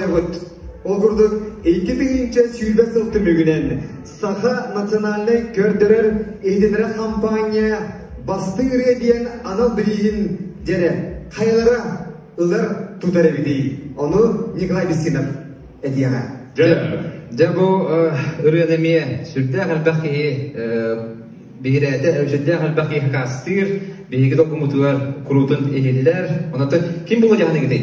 оонньуубут. Ол курдук, 2020 сыл түмүгүнэн Саха национальнай көрдөрөр иһитиннэрэр хампаанньа Бастыҥ ырыа диэн анал бирииһин дьэрэ хайалара ылар тутар эбитий? Ону Николай Бессинов этиэҕэ. Дьэ, дьэ бу ырыаны эмиэ сүрдээх элбэх киһи биһирээтэ, сүрдээх элбэх киһи хакаастыыр, биһиги докумутугар куруутун иһиллэр. Онон ким була дьаһаныгытый?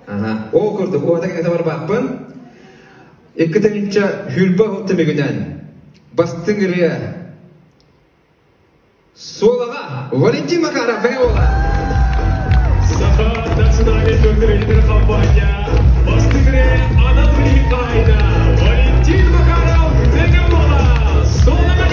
Аха. Ол курдук, уота кэҥэтэ барбаппын. Икки тыһыынча сүүрбэ сыл түмүгүнэн бастыҥ ырыа Суолаҕа Валентин Макаров бэйэ буола. Саха национальнай көрдөрүүлэр компания бастыҥ ырыа анал билигин хаһаайына Валентин Макаров бэйэ буола. Суолаҕа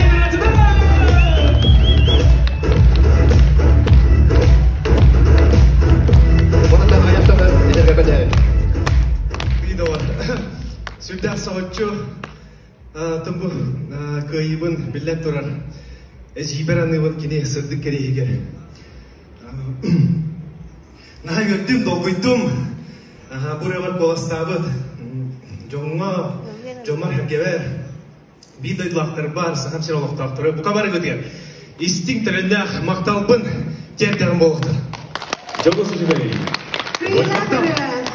Сүрдээх соһуччу тумбу кыайыыбын биллэн турар эдьиийбэр аныыбын кини сырдык кэриэһигэр. Наһаа үөрдүм, долгуйдум. Бу ырыабар куоластаабыт дьоҥҥо, дьоммор-сэргэбэр биир дойдулаахтарбар, Сахам сир олохтоохторо бука барыгытыгар истиҥ төлөннөөх махталбын тиэрдэҕим буолуохтар. Дьолу үчүгэй.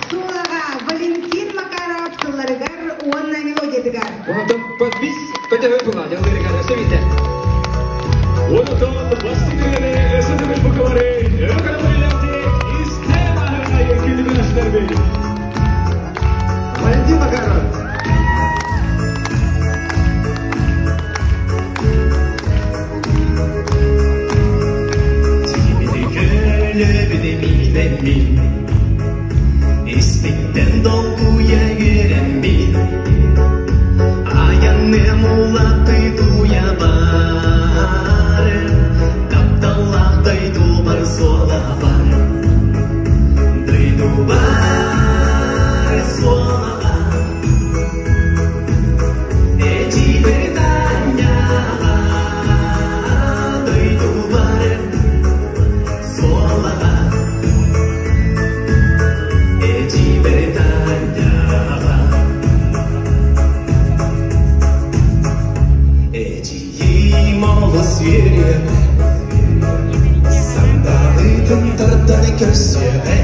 Суолаҕа Валентин Макаров тылларыгар уонна мелодиятыгар. Онтон подпись көтөһө була дьалларыгар өссө биирдэ. Онтон бастыҥ ырыаны өссө төгүл бука бары өрө истэн аһарҕайы күлүмүнэстэрбит. Валентин Макаров. Көлөбүнэммин, испиттэн долгуйа үөрэммин, айанныам улатыы туйабар, тапталлаах дойдубар суолабар, дойдубар суолаҕа. Эдьиий Британияҕа дойдубар суолаҕа. Эдьиий Британияҕа. Эдьиийим олус үөрүөм, сандалытын тардан көрсүөҕэ,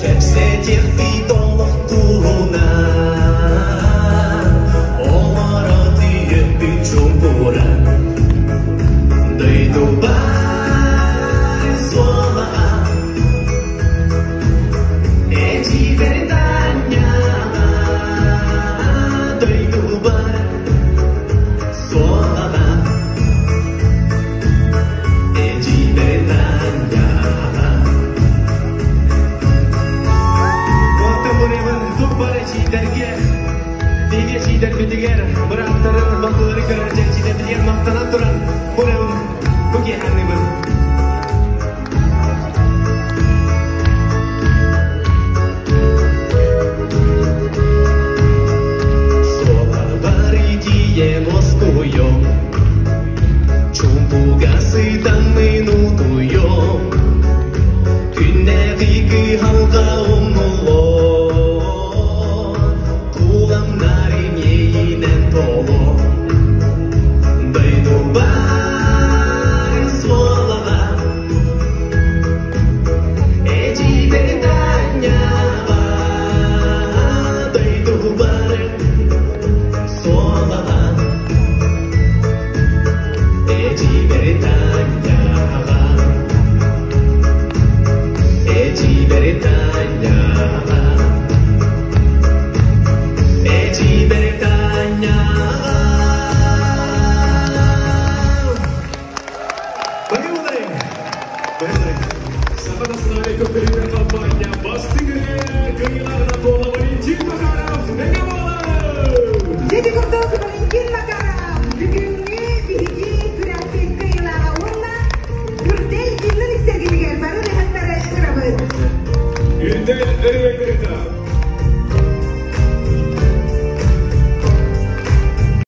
кэпсэтиэхпит олох туһунан, олоро түһүөхпүт чуҥкуран, дойдубар суолаҕа. Эдьиий Британияҕа дойдубар суолаҕа. Эдьиий Британияҕа. Уоттан туппар эдьиийдэргэ, биһиги эдьиийдэрбитигэр, бырааттарын, балтылары көрөр дьэдьиийдэрбитигэр махтанан туран, буребын бу киэһэ Суолабар тиийэн уоскуйуом, чуумпуга сытаммын утуйуом, күннээҕи кыһалҕа умнуллуом.